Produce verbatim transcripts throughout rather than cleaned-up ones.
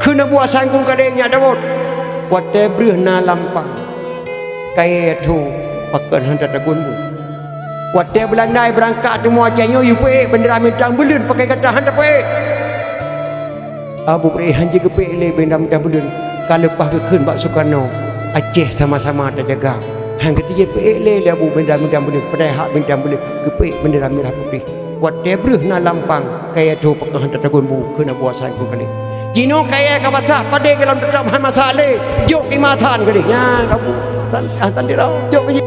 Kheun Abu Hasan Krueng Kalé nyak Daud, watée breuh na lampang, kayée tho pakon hana tagun bu. Watée Beulanda beurangkat teumeu Aceh nyoe, yue peuék beundera mita beuleuen, pakon gata hana tapeuék. Abu Beureuéh han jigeupeuék lé beundera mita beuleuen, ka leupah geukheun bak Sukarno, Aceh sama-sama tajaga. Han geuteujieb peuék lé, lé Abu beundera mita beuleuen, padahai hak mita beuleuen geupeuék beundera mirah putéh. Watée breuh na lampang, kayée tho pakon hana tagun bu, kheun Abu Hasan Krueng Kalé. Jinoe kayée ka basah, padé golom teutap hana masak lé, jok keu Imam Hasan keudeh. Nyan ka bu, tan, ah, tan dirau, jok keu jih.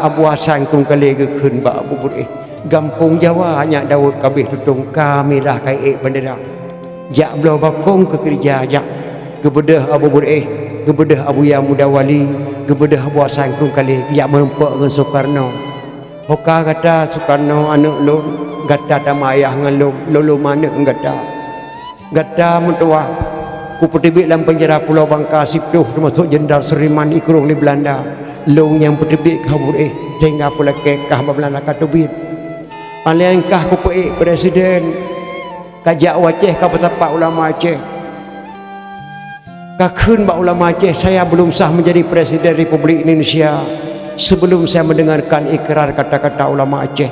Abu Hasan Krueng Kalé geukheun bak Abu Beureuéh, gampông Jawa nyak Daud ka abéh tutong, ka mirah ka ék beundera. Jak bloe bakong keu keureuja, jak. Geubeudôh Abu Beureuéh, geubeudôh Abuya Muda Wali, geubeudôh Abu Hasan Krueng Kalé, jak meurumpok ngon Sukarno. Ho ka gata Sukarno aneuëk lôn, gata tamah ayah ngon lôn, lôn lôn aneuëk ngon gata. Gata meutuwah, kupeuteubiet lam peunjara Pulo Bangka siploh, teumasok Jenderal Sudirman ikurong lé Beulanda. Lôn nyang peuteubiet kah Abu Beureuéh, sehingga peulakée kah bak Beulanda ka teubiet. Alèh nyan kah kupeuék presiden. Ka jak u Aceh, ka peusapat ulama Aceh. Ka kheun bak ulama Aceh, "Saya belum sah menjadi Presiden Republik Indonesia sebelum saya mendengarkan ikrar kata-kata ulama Aceh."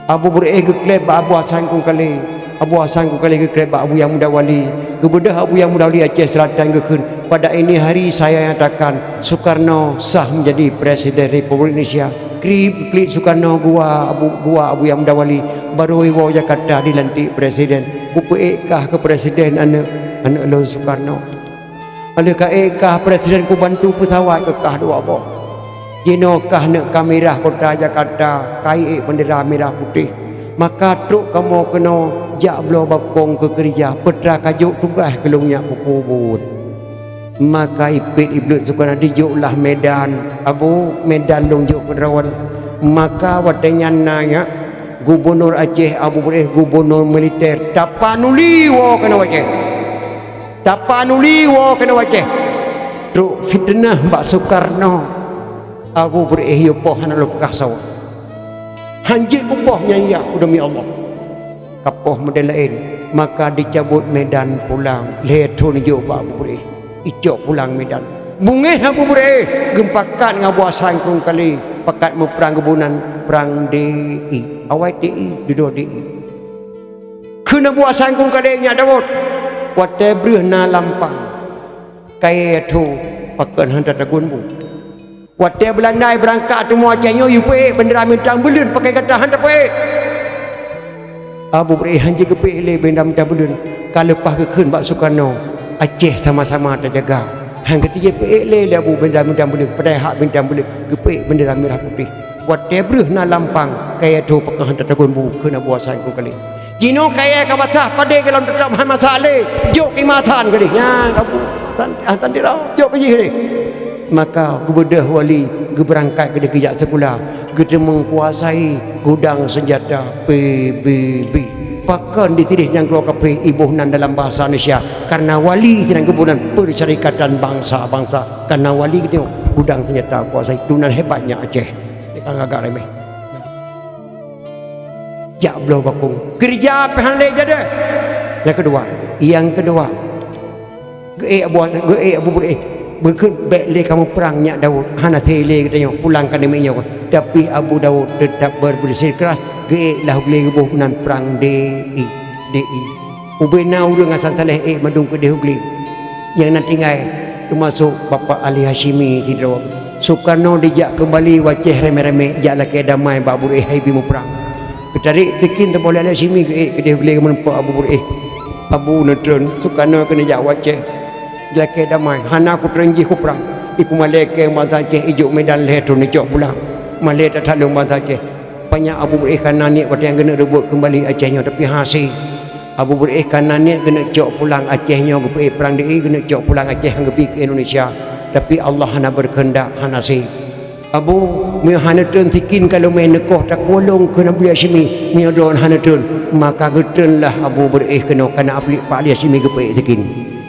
Abu Beureuéh geukleb bak Abu Hasan Krueng Kalé. Abu Hasan Krueng Kalé geukleb bak Abuya Muda Wali. Geubeudôh Abuya Muda Wali Aceh Selatan geukheun, "Pada ini hari saya nyatakan Sukarno sah menjadi Presiden Republik Indonesia." Klik, klik Sukarno geuwa Abu, geuwa Abuya Muda Wali, barô iwoe Jakarta dilantik presiden. Kupeuék kah keu presiden aneuëk, aneuëk lôn Sukarno. Alèh ka ék kah presiden kubantu peusawat keu kah dua boh. Jinoe kah neuk ka mirah kota Jakarta, ka ék beundera mirah putéh. Maka trok kamoe keunoe jak bloe bakong keu keureuja, peutra ka jok tugaih keu lôn nyak peubuet. Maka ipét ibleuet Sukarno dijok lah Medan, Abu, Medan lôn jok keu droen. Maka watée nyan na nyak gubunur Aceh, Abu Beureuéh gubunur militer, tapanuli woe keunoe Aceh. Tapanuli woe keunoe Aceh. Trok fiteunah bak Sukarno, Abu Beureuéh yue poh hana lôn peugah sawa. Han jeuet kupoh nyan yah, demi Allah. Ka poh model laén, maka dicabot Medan pulang, lhée thon jok bak Abu Beureuéh, icok pulang Medan. Beungéh Abu Beureuéh, geupakat ngon Abu Hasan Krueng Kalé, pakat meuprang geuboh nan prang D I. Awai D I, dudoe D I. Kheun Abu Hasan Krueng Kalé nyak Daud, watée breuh na lampang, kayée tho pakon hana tagun bu. Watée Beulanda beurangkat teumeu Aceh nyoe, yue peuék beundera mita beuleuen, pakon gata hana tapeuék. Abu Beureuéh han jigeupeuék lé beundera mita beuleuen, ka leupah geukheun bak Sukarno, "Aceh sama-sama tajaga." Han geuteujieb peuék lé, lé Abu beundera mita beuleuen, padahai hak mita beuleuen geupeuék beundera mirah putéh. Watée breuh na lampang, kayée tho pakon hana tagun bu, kheun Abu Hasan Krueng Kalé. Jinoe kayée ka basah, padé golom teutap hana masak lé, jok keu Imam Hasan keudeh. Nyan ka bu, tan, ah, tan dirau, jok keu jih keudeh. Maka geubeudôh wali geubeurangkat keudeh geujak sikula, geuteumeukuasai gudang seunjata P B B. Pakon di sideh nyang keuluwa kafé iboh nan dalam bahasa Indonesia, karena wali sidang geuboh nan Persyarikatan Bangsa-Bangsa, karena wali geutanyoe gudang seunjata kuasai. Tunan hebatnya Aceh. Ka agak remeh. Jak bloe bakong. Keureuja pih han lé jadi. Nyang keudua, nyang keudua, geuék Abu, geuék Abu Beureuéh. Beukheun bék lé kamoe prang nyak Daud. Hana siré lé geutanyoe pulang keu aneuk miet nyoe. Tapi Abu Daud teutap beubeuseuleusoe keuraih, geuék lah glé geuboh nan prang D I, D I. Ubena ureuëng asai saléh ék mandum keudeh u glé. Nyang na tinggai, teumasok Bapak Ali Hasyimi sidroe. Sukarno dijak keumbali u Aceh ramé-ramé, jak lakée damai bak Abu Beureuéh hai bi muprang. Geutarek sikin teubôh lé Ali Hasyimi geuék keudeh u glé meurumpok Abu Beureuéh. Abu neutreun, Sukarno keuneuk jak u Aceh. Lakée damai, hana kutreun jih kuprang. Ipeumalée keu bansa Aceh, ijok Medan lhée thon icok pulang. Malée that-that lôn bansa Aceh. Pajan Abu Beureuéh ka na niet watée nyan geuneuk reubot keumbali Aceh nyoe, tapi hase. Abu Beureuéh ka na niet geuneuk cok pulang Aceh nyoe, geupeuék prang D I, geuneuk cok pulang Aceh han geubi keu Indonesia. Tapi Allah hana beukeuheundak, hana se. Abu, meunyoe hana treun sikin ka lôn mé neukoh takulong keu Abu Hasyimi, meunyoe droen hana treun, maka geutreun lah Abu Beureuéh keunoe, kana Abu Pak Ali Hasyimi geupeuék sikin.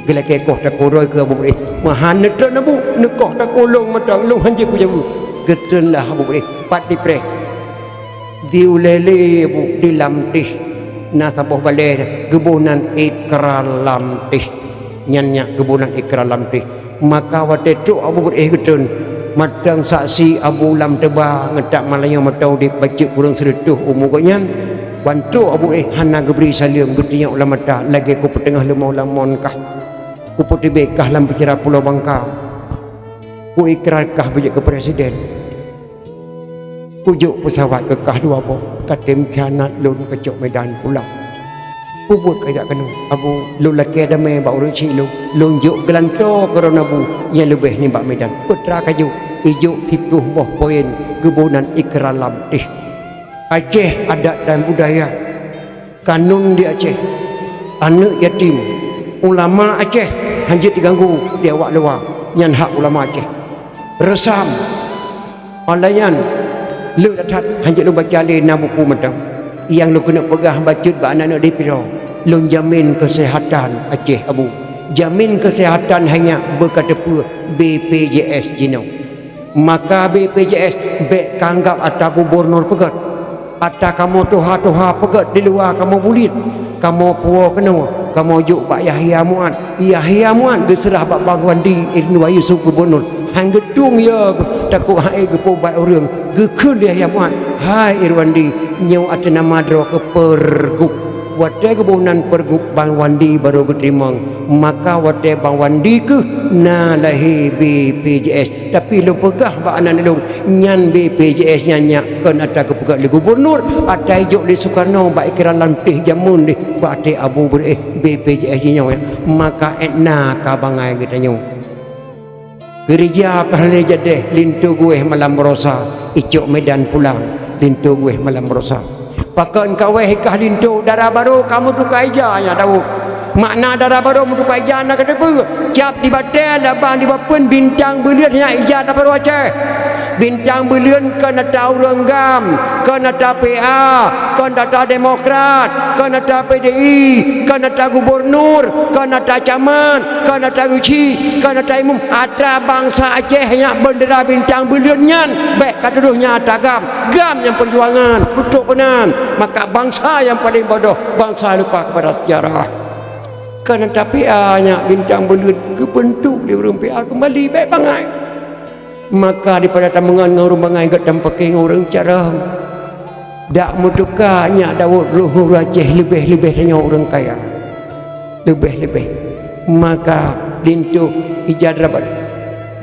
Geulakée koh takulong keu Abu Beureuéh. Meunyoe hana treun Abu, neukoh takulong mantong, lôn hanjeuet kujabu. Geutreun lah Abu Beureh, pat dipreh. Di ulèe lé Abu, di Lamteh. Na saboh balèe geuboh nan Ikra Lamteh. Nyan nyak geuboh nan Ikra Lamteh. Maka watèe trok Abu Beureh geutreun, mantong saksi Abu Lam Teuba ngon Tat Malayo mantong udép, bacut kureueng sireutôh umu gobnyan. Wan trok Abu Beureh hana geubri saleuem, geutunyok lam mata lagèe kupeuteungoh leumo lam mon kah. Kupeutibée kah lam peucara Pulo Bangka. Kuikra kah beujeuet keu presiden. Kujok peusawat keu kah dua boh, ka tem khianat lôn keucok Medan pulang. Peubuet kajak keunoe, Abu, lôn lakèe damé bak ureueng chik lôn, lôn jok geulantoe keudroe Abu nyang leubeh nibak Medan. Peutra kajok, ijok siplôh boh poin geuboh nan Ikra Lamteh. Aceh adat dan budaya. Kanun di Aceh, aneuk yatim, ulama Aceh hanjeuet diganggu di awak luwa, nyan hak ulama Aceh. Reusam, online nyan, le that-that hanjeuet lôn baca lé na buku mantong. Nyang lôn keuneuk peugah bacut bak aneuk-aneuk di Pidie, lôn jamin keuseuhatan Aceh, Abu. Jamin keuseuhatan hai nyak beuka teupeue B P J S jinoe. Maka B P J S bèk kanggab atra gubunur peugèt, atra kamoe tuha-tuha peugèt di luwa kamoe buliet, kamoe puwoe keunoe, kamoe jok bak Yahya Mu'ad. Yahya Mu'ad geuseurah bak Bang Wandi Irnua Yusuf gubunur. Han geutueng ya, takot han ék geupeuubat ureueng. Geukheun Yahya Mu'ad, "Hai Irwandi, nyoe ateueh nama droe keuh Pergub." Watèe geuboh nan Pergub, Bang Wandi barô geuteurimong. Maka watèe Bang Wandi keuh na lahé B P J S. Tapi lôn peugah bak aneuk lôn, nyan B P J S nyan nyak kon atra geupeugah lé gubunur, atra ijok lé Sukarno bak Ikra Lamteh jameun deh bak até Abu Beureh B P J S jinoe. Maka étna ka bangai geutanyoe. Geureuja peureulèe jadeh, linto geuwéh malam barosa, icok Medan pulang, linto geuwéh malam barosa. Pakon kawéh kah linto, dara barô ka meutuka ija nyak Daud. Makna dara barô meutuka ija na kateupeue, cap di batèe, labang di bapeuen, bintang buleuen nyan ija dara barô Aceh. Bintang buleuen kon atra ureueng GAM, kon atra P A, kon atra Demokrat, kon atra P D I, kon atra gubunur, kon atra camat, kon atra geuchik, kon atra imum, atra bansa Aceh nyak beundera bintang buleuen nyan, bèk katudoh nyan atra GAM. GAM nyang peujuangan, beutôi keunan. Maka bansa nyang paleng bodoh, bansa lupa kepada sejarah. Kon atra P A nyak bintang buleuen geubeuntuk lé ureueng P A keumbali, bèk bangai. Maka daripada tameungon ngon ureueng bangai, gèt tameupakè ngon ureueng carông. Dak meutuka nyak Daud roh ureueng Aceh leubeh-leubeh tanyoe ureueng kaya. Leubeh-leubeh. Maka linto ija dara barô,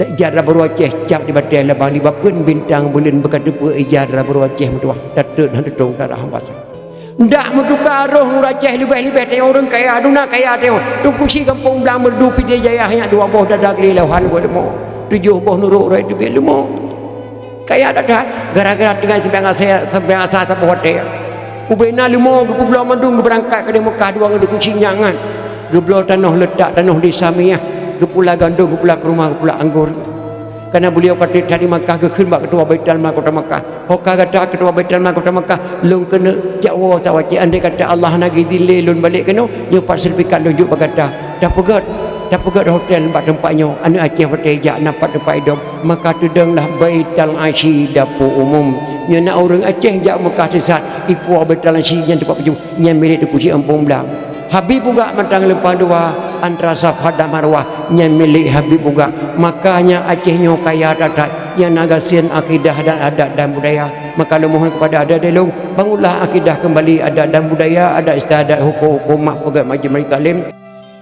ija dara barô Aceh cap di batèe, labang di bapeuen, bintang buleuen beuka teupeue ija dara barô Aceh meutuwah. Tateuet hana tutông darah basa. Ndak meutuka roh ureueng Aceh leubeh-leubeh tanyoe ureueng kaya, duna kaya tanyoe. Teungku Chik Gampông Blang Meureudu Pidie Jaya nyak dua boh dada glé lawan buet leumo. Tujoh boh nurok rot teubiet leumo. Kaya that-that, gara-gara tinggai seumayang asai, seumayang asai saboh watèe. Ubena leumo geupeubloe mandum geubeurangkat keudéh Meukah dua ngon Teungku Chik nyan nyan. Geubloe tanoh leutak, tanoh di Samiah, geupula gandom, geupula keuruma, geupula anggô. Kareuna beuliau ka trép that di Makkah, geukheun bak keutua Baitul Mal kota Makkah, "Ho ka gata keutua Baitul Mal kota Makkah, lôn keuneuk jak woe sawacie. Andai kata Allah hana geuidhin lé lôn balek keunoe, nyoe pat sertifikat lôn jok bak gata. Tapeugèt, tapeugèt hotel bak teumpat nyoe. Aneuk Aceh watèe jak na pat teumpat idong, maka teudong lah Baitul Asyi, dapur umum. Nyoe na ureueng Aceh jak Makkah teusat, ipuwoe Baitul Asyi nyan teumpat peujeuet, nyan milék Teungku Chik Gampông Blang." Habib Bugak mantong leumpang dua, antara Safa dan Marwah, nyan milék Habib Bugak. Makanya Aceh nyoe kaya that-that, nyang na gasien akidah dan adat dan budaya. Maka lôn mohon kepada adik-adik lôn, bangunlah akidah kembali, adat dan budaya, adat istiadat, hukum-hukum, mak peugèt, majlis-majlis taklim.